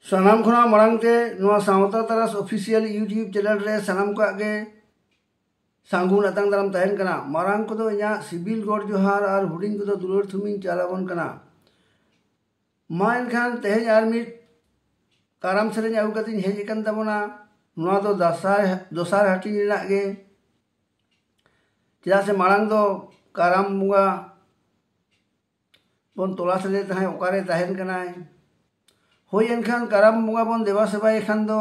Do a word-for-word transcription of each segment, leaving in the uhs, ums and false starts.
ᱥᱟᱱᱟᱢ ᱠᱷᱚᱱᱟᱜ ᱢᱟᱲᱟᱝ ᱛᱮ ᱱᱚᱣᱟ ᱥᱟᱶᱛᱟ ᱛᱟᱨᱟᱥ ᱚᱯᱷᱤᱥᱤᱭᱟᱞ YouTube ᱪᱮᱱᱮᱞ ᱨᱮ ᱥᱟᱱᱟᱢ ᱠᱚᱣᱟᱜ ᱜᱮ ᱥᱟᱹᱜᱩᱱ ᱟᱛᱟᱝ ᱫᱟᱨᱟᱢ ᱛᱟᱦᱮᱱ ᱠᱟᱱᱟ᱾ ᱢᱟᱨᱟᱝ ᱠᱚᱫᱚ ᱤᱧᱟᱹᱜ ᱥᱤᱵᱤᱞ ᱜᱚᱰ ᱡᱚᱦᱟᱨ ᱟᱨ ᱦᱩᱰᱤᱧ ᱠᱚᱫᱚ ᱫᱩᱞᱟᱹᱲ ᱛᱷᱩᱢᱤᱧ ᱪᱟᱞ ᱟᱵᱚᱱ ᱠᱟᱱᱟ᱾ ᱢᱟ ᱮᱱᱠᱷᱟᱱ ᱛᱮᱦᱮᱧ ᱟᱨ ᱢᱤᱫ ᱠᱟᱨᱟᱢ ᱥᱮᱨᱮᱧ ᱟᱹᱜᱩ ᱠᱟᱛᱮᱧ ᱦᱮᱡ ᱟᱠᱟᱱ ᱛᱟᱵᱚᱱᱟ᱾ ᱱᱚᱣᱟ ᱫᱚ ᱫᱟᱥᱟᱭ, ᱫᱚᱥᱟᱨ ᱦᱟᱹᱴᱤᱧ ᱨᱮᱱᱟᱜ ᱜᱮ᱾ ᱪᱮᱫᱟᱜ ᱥᱮ ᱢᱟᱲᱟᱝ ᱫᱚ ᱠᱟᱨᱟᱢ ᱵᱚᱸᱜᱟ ᱵᱚᱱ ᱛᱚᱞᱟᱥ ᱞᱮᱫᱮ ᱛᱟᱦᱮᱸᱫ, ᱚᱠᱟᱨᱮ ᱛᱟᱦᱮᱱ ᱠᱟᱱᱟᱭ᱾ ᱦᱳᱭ, ᱮᱱᱠᱷᱟᱱ ᱠᱟᱨᱟᱢ ᱵᱚᱸᱜᱟ ᱵᱚᱱ ᱫᱮᱵᱟ ᱥᱮᱵᱟᱭᱮ ᱠᱷᱟᱱ ᱫᱚ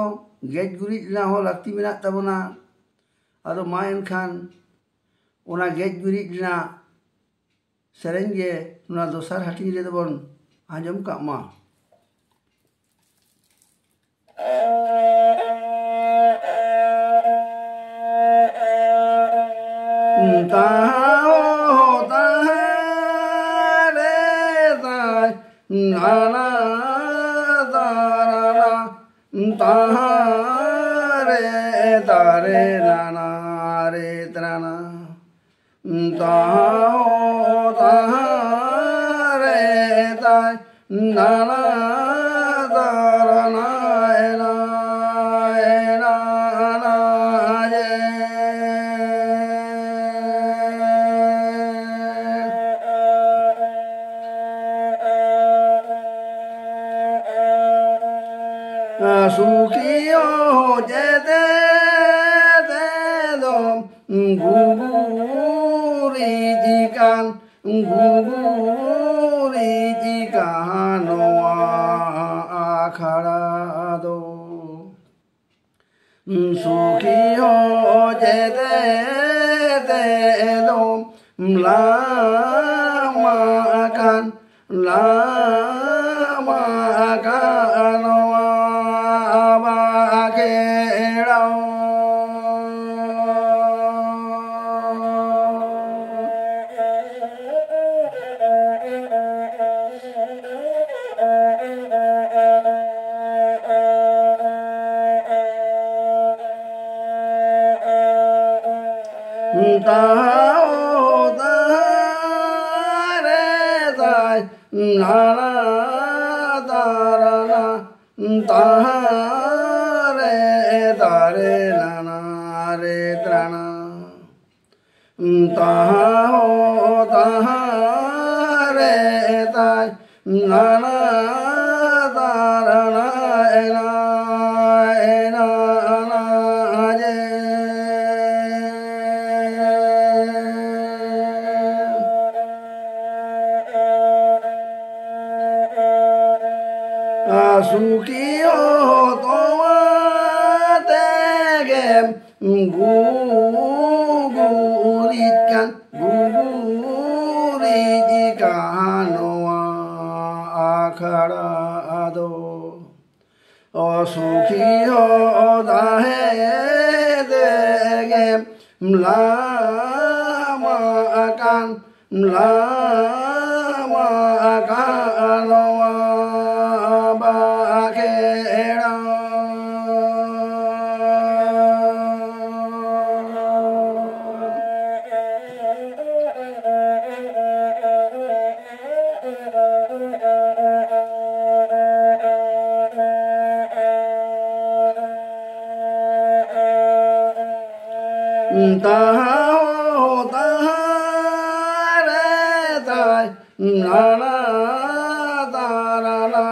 ᱜᱮᱡ ᱜᱩᱨᱤᱡ ᱨᱮᱱᱟᱜ ᱦᱚᱸ ᱞᱟᱹᱠᱛᱤ ᱢᱮᱱᱟᱜ ᱛᱟᱵᱚᱱᱟ᱾ ᱟᱫᱚ ᱢᱟ ᱮᱱᱠᱷᱟᱱ ᱚᱱᱟ ᱜᱮᱡ ᱜᱩᱨᱤᱡ ᱨᱮᱱᱟᱜ ᱥᱮᱨᱮᱧ ᱜᱮ ᱱᱚᱣᱟ ᱫᱚᱥᱟᱨ ᱦᱟᱹᱴᱤᱧ ᱨᱮᱫᱚ ᱵᱚᱱ ᱟᱸᱡᱚᱢ ᱠᱟᱜ ᱢᱟ᱾ ᱛᱟᱦᱟᱣ ᱛᱟᱦᱟᱨᱮ ᱛᱟᱭ ᱱᱟᱱᱟ ᱛᱟᱨᱟᱱᱟ ᱛᱟᱦᱟᱨᱮ ᱛᱟᱨᱮ ᱱᱟᱱᱟ ᱨᱮ ᱛᱨᱟᱱᱟ᱾ ᱛᱟᱦᱟᱣ ᱛᱟᱦᱟᱨᱮ ᱛᱟᱭ ᱱᱟᱱᱟ ᱛᱟᱨᱟᱱᱟ ᱮᱱᱟ ᱮᱱᱟ ᱱᱟ ᱡᱮ᱾ ᱥᱩᱠᱷᱤᱭᱚ ᱡᱮᱛᱮ ᱛᱮᱫᱚ ᱜᱩᱜᱩᱨᱤᱡ ᱠᱟᱱ ᱜᱩᱜᱩᱨᱤᱡ ᱠᱟᱱ ᱱᱚᱣᱟ ᱟᱠᱷᱲᱟ ᱫᱚ᱾ ᱥᱩᱠᱷᱤ ᱦᱚᱸ ᱡᱮᱛᱮ ᱛᱮᱫᱚ ᱞᱟᱢᱟ ᱟᱠᱟᱱ ᱞᱟᱢᱟ ᱟᱠᱟᱱ ᱱᱚᱣᱟ ᱵᱟᱠᱷᱮᱲ᱾ ᱛᱟᱦᱟᱣ ᱛᱟᱦᱟᱨᱮ ᱛᱟᱭ ᱱᱟᱱᱟ ᱛᱟᱨᱟᱱᱟ ᱛᱟᱦᱟᱸ ᱨᱮ ᱛᱟᱨᱮ ᱱᱟᱱᱟ ᱨᱮ ᱛᱨᱟᱱᱟ᱾ ᱛᱟᱦᱟᱸ ᱦᱚ ᱛᱟᱦᱟᱸ ᱨᱮ ᱛᱟᱭ ᱱᱟᱱᱟ ᱛᱟᱨᱟᱱᱟ ᱮᱱᱟ ᱮᱱᱟ ᱱᱟ ᱡᱮ᱾ ᱥᱩᱠᱷᱤ ᱦᱚ ᱛᱚᱣᱟ ᱛᱮᱜᱮ ᱜᱩᱜᱩᱨᱤᱡ ᱠᱟᱱ ᱜᱩᱜᱩᱨᱤᱡ ᱠᱟᱱ ᱱᱚᱣᱟ ᱟᱠᱷᱲᱟ ᱫᱚ᱾ ᱚᱥᱩᱠᱷᱤ ᱦᱚ ᱛᱟᱦᱮᱸ ᱛᱮᱜᱮ ᱞᱟᱢᱟ ᱟᱠᱟᱱ ᱞᱟᱢᱟ ᱟᱠᱟᱱ ᱱᱚᱣᱟ ᱵᱟᱠᱷᱮᱲᱟ᱾ ᱛᱟᱦᱟᱸ ᱦᱚ ᱛᱟᱦᱟᱸ ᱨᱮ ᱛᱟᱭ ᱱᱟᱱᱟ ᱛᱟᱨᱟᱱᱟ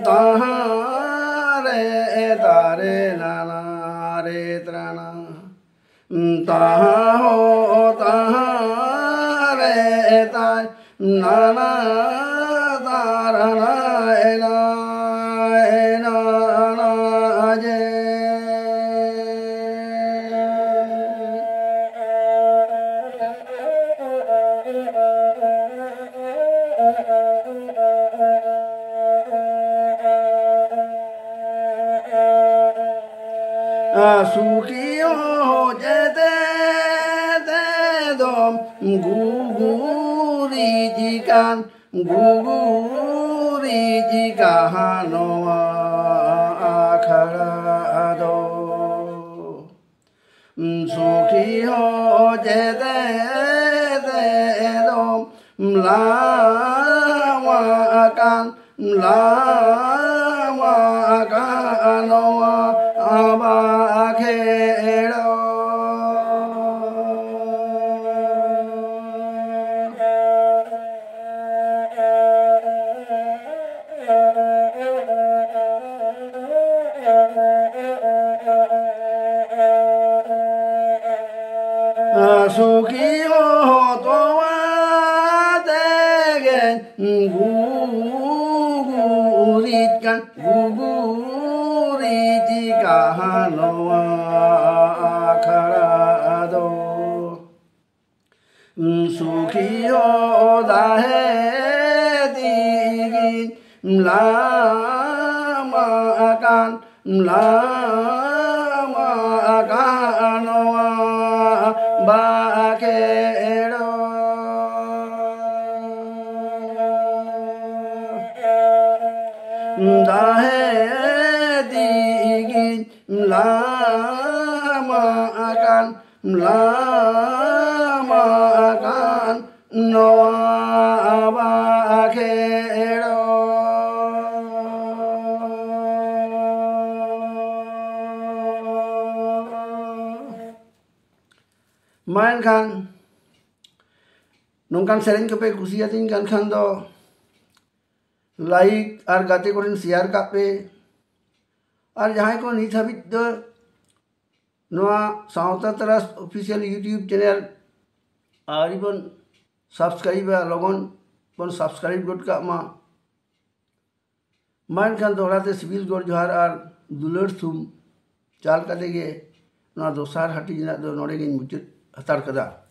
ᱛᱟᱦᱟᱸ ᱨᱮ ᱛᱟᱨᱮ ᱱᱟᱱᱟ ᱨᱮ ᱛᱨᱟᱱᱟ᱾ ᱛᱟᱦᱟᱸ ᱦᱚ ᱛᱟᱦᱟᱸ ᱨᱮ ᱛᱟᱭ ᱱᱟᱱᱟ ᱛᱟᱨᱟᱱᱟ ᱮᱱᱟ ᱮᱱᱟ ᱱᱟ ᱡᱮ᱾ ᱥᱩᱠᱷᱤ ᱦᱚ ᱡᱮᱛᱮ ᱛᱮᱫᱚ ᱜᱩᱜᱩᱨᱤᱡ ᱠᱟᱱ ᱜᱩᱜᱩᱨᱤᱡ ᱠᱟᱱ ᱱᱚᱣᱟ ᱟᱠᱷᱲᱟ ᱫᱚ᱾ ᱥᱩᱠᱷᱤ ᱦᱚ ᱡᱮᱛᱮ ᱛᱮᱫᱚ ᱞᱟᱢᱟ ᱟᱠᱟᱱ ᱞᱟᱢᱟ ᱱᱚᱣᱟ ᱵᱟᱠᱷᱮᱲᱚ᱾ ᱥᱩᱠᱷᱤ ᱦᱚᱸ ᱛᱚᱣᱟ ᱛᱮᱜᱮ ᱜᱩᱜᱩᱨᱤᱡ ᱠᱟᱱ, ᱜᱩᱜᱩᱨᱤᱡ ᱠᱟᱦᱟ ᱱᱚᱣᱟ ᱟᱠᱷᱲᱟ ᱫᱚ᱾ ᱥᱩᱠᱷᱤ ᱦᱚᱸ ᱫᱟᱦᱮ ᱛᱤᱜᱤᱧ ᱞᱟᱢᱟ ᱟᱠᱟᱱ, ᱞᱟᱢᱟ ᱟᱠᱟᱱ ᱱᱚᱣᱟ ᱵᱟᱠᱷᱮᱲᱚ᱾ ᱫᱟᱦᱮ ᱛᱤᱜᱤᱧ ᱞᱟᱢᱟ ᱟᱠᱟᱱ, ᱞᱟᱢᱟ ᱟᱠᱟᱱ ᱱᱚᱣᱟ ᱵᱟᱠᱷᱮᱲᱚ᱾ ᱢᱟ ᱮᱱᱠᱷᱟᱱ ᱱᱚᱝᱠᱟᱱ ᱥᱮᱨᱮᱧ ᱠᱚᱯᱮ ᱠᱩᱥᱤᱭᱟᱛᱤᱧ ᱠᱟᱱ ᱠᱷᱟᱱ ᱫᱚ like ᱟᱨ ᱜᱟᱛᱮ ᱠᱚᱨᱮᱱ share ᱠᱟᱜ ᱯᱮ᱾ ᱟᱨ ᱡᱟᱦᱟᱸᱭ ᱠᱚ ᱱᱤᱛ ᱦᱟᱹᱵᱤᱡ ᱫᱚ ᱱᱚᱣᱟ ᱥᱟᱶᱛᱟ ᱛᱟᱨᱟᱥ official YouTube channel ᱟᱹᱣᱨᱤ ᱵᱚᱱ subscribeᱟ, ᱞᱚᱜᱚᱱ ᱵᱚᱱ subscribe ᱜᱚᱫ ᱠᱟᱜ ᱢᱟ᱾ ᱢᱟ ᱮᱱᱠᱷᱟᱱ ᱫᱚᱦᱲᱟ ᱛᱮ ᱥᱤᱵᱤᱞ ᱜᱚᱰ ᱡᱚᱦᱟᱨ ᱟᱨ ᱫᱩᱞᱟᱹᱲ ᱛᱷᱩᱢ ᱪᱟᱞ ᱠᱟᱛᱮ ᱜᱮ ᱱᱚᱣᱟ ᱫᱚᱥᱟᱨ ᱦᱟᱹᱴᱤᱧ ᱨᱮᱱᱟᱜ ᱫᱚ ᱱᱚᱰᱮ ᱜᱤᱧ ᱢᱩᱪᱟᱹᱫ ᱦᱟᱛᱟᱲ ᱠᱟᱫᱟ᱾